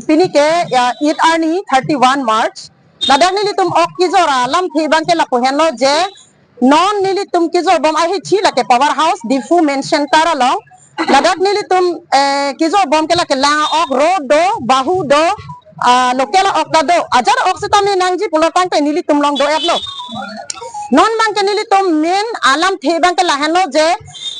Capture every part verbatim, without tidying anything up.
Pini ke, ya, Eid arni thirty-one March. Ladak nelitum ok kejor alamthe abang ke lapu henlo je, non nelitum kejor bom ahithi lake Power House Diphu Main Center along. Ladak nelitum, eh, kejor bom ke lake lang ok ro do, bahu do, ah, local ok ta do. Ajat ok sitame nangji pulo tangte nelitum along do-etlo. Non abang ke nelitum main alamthe abang ke lahenlo je,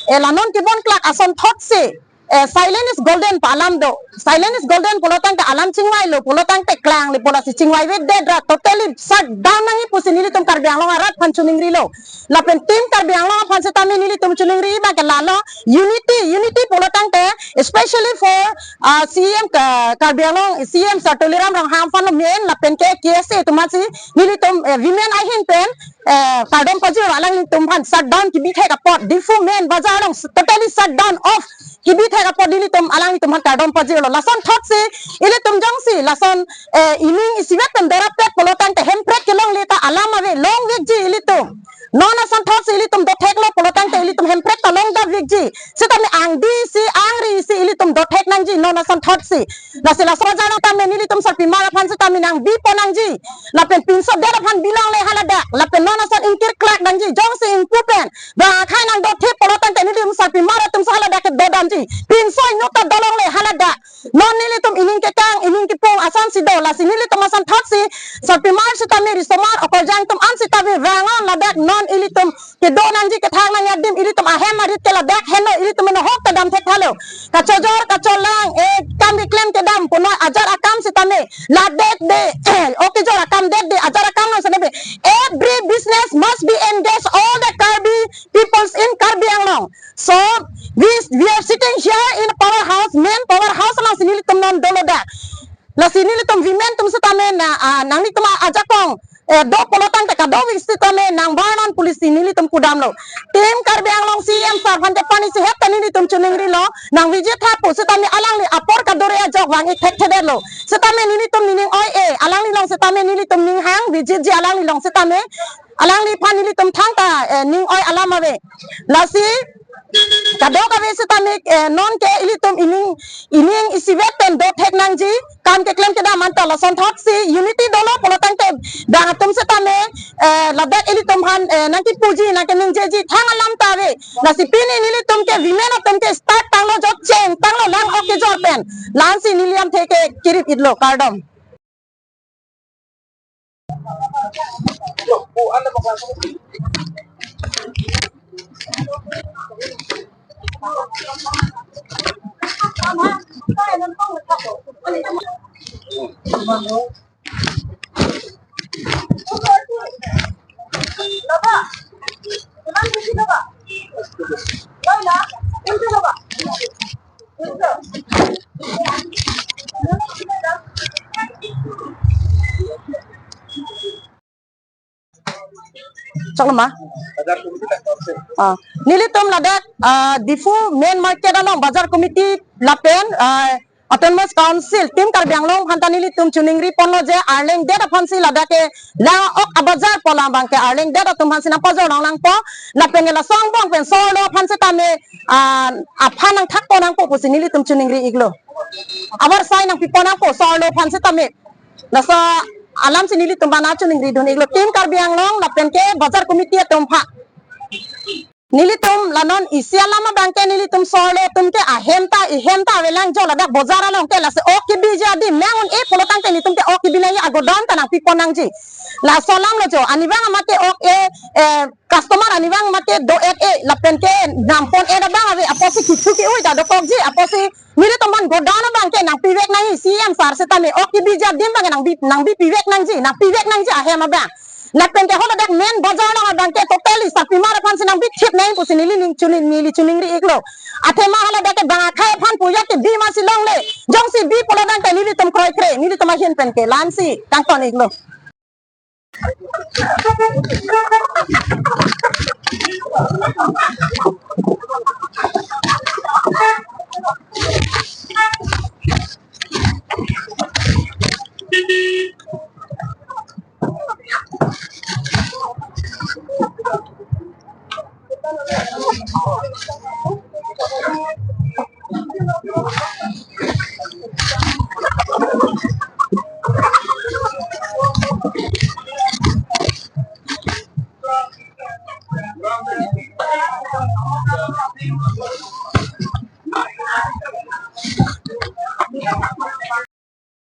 eh, la non kebon klak asonthotsi, eh, silent is golden pu alam do. Silent is golden pulo tangte alam chingvailo pulo tangte klangle pu lasi chingvaivedet ra totally shut down nangji pusi nelitum Karbi Anglong arat aphan choningrilo. Lapen Team Karbi Anglong aphan sitame nelitum choningri abang ke lalo, unity, unity pulo tangte, especially for, ah, C M Ka-, Karbi Anglong, C M Sir Tuliram Ronghang aphan lo main, lapen ke K S A atum aphansi nelitum, eh, women ahin pen, eh, kardom pajirlo, alanglitum aphan shut down kebithek apot, Diphu main bazar along totally shut down off kebithek apot nelitum alanglitum aphan kardom pajirlo. Lasonthotsi ilitum jongsi lason, eh, ining isivet pen dorapet pulo tangte Hemprek kelongle ta alam ave, longvekji ilitum. Non asonthotsi ilitum dotheklo pulo tangte ilitum Hemprek ta longdapvekji. Sitame angdi isi, angri isi ilitum dothek nangji non asonthotsi. Lasi laso ajalang tame nelitum sarpimar aphan sitame nangbipo nangji. Lapen pinso det aphan bilongle haladak. Lapen non ason ingkir klak nangji. Jongsi ingpu pen bang akhai nangdothip pulo tangte nelitum sarpimar atum si haladak ke dodamji. Pinso inut ta dolongle haladak. Non nelitum ining kekang, ining kepung asonsi do. Lasi nelitum asonthotsi sarpimar sitame risomar okorjang atum an sitame vang-un ladak non ilitum kedo nangji kethang nangji adim ilitum ahem arit ke ladak henlo, ilitum meno hok kedam thekthalo. Kachojor kacholang, eh, kam keklem kedam punoi ajat akam sitame ladak de, ok kejor akam det de, ajat akam nang sitame. Every business must be engaged all the Karbi peoples in Karbi Anglong. So we, we are sitting here in power house, main power house alongsi nelitum non dolo da. Lasi nelitum women atum sitame na, ah, nanglitum ajakong, eh, do pulo tangte kadokave sitame nangbar non pusi nelitum kudamlo. Team Karbi Anglong C M Sir aphan ke pani sihet ta nelitum choningrilo, nangvijit tha pu sitame alangli apor kadore ajok vang-ik thekthedetlo. Sitame nelitum nening oi-e, alangli along sitame nelitum ning hang, vijitji alangli along sitame, alangliphan nelitum thangta, eh, ning oi alam ave. Lasi kadokave sitame, eh, non ke ilitum ining, ining isivet pen dothek nangji, kam keklem kedam anta lasonthotsi unity dolo pulo tangte bang atum sitame, eh, ladak ilitum aphan, eh, nangkipuji, nangkeningjeji thang alam ta ave. Lasi pini nelitum ke women atum ke start tanglo, jok cheng tanglo lang ok kejor pen. La-ansi neli lamthe ke kirip-itlo, kardom. Chok ma? Ah, nelitum ladak, ah, Diphu main market along bazar committee lapen, ah, Autonomous Council Team Karbi Anglong aphanta nelitum choningri ponlo je arleng det aphansi ladak ke lang ok abazar pu alam abang ke arleng det atum aphansi nangpajor longlangpo, lapen ke laso angbong pen so-arlo aphan sitame, ah, aphan nangthakpon nangpo pusi nelitum choningri-iklo. Avarsai nangpipon nangpo so-arlo aphan sitame. Laso alamsi nelitum bana choningridun-iklo Team Karbi Anglong lapen ke bazar committee atum aphan. Nelitum la non isi alam abang ke nelitum so-arlo atum ke ahem ta ihem ta avelang jo ladak bazar along ke, lasi ok kebiji adim mang un-e pulo tangte nelitum ke ok kebi nangji, agodown ta nangpipon nangji. Laso alam lo jo, arnivang amat ke ok e, eh, customer arnivang amat ke do-et-e, lapen ke nampon-et abang ave, apotsi kichu ki-ui ta dokokji, apotsi nelitum aphan godown abang ke nangpivek nangji, C M Sir sitame ok kebiji adim abang ke nangbi, nangbi pivek nangji, nangpivek nangji ahem abang. Lapen ke haladak main bazar along abang ke totally sarpimar aphansi nangbithip nangji pusi neli ning choni, neli choningri-iklo. Athema haladak ke bang akhai aphan pu ajat ke bi masi longle. Jongsi bi pulo tangte nelitum kroikre, nelitum ahin pen ke la-ansi kangton-iklo.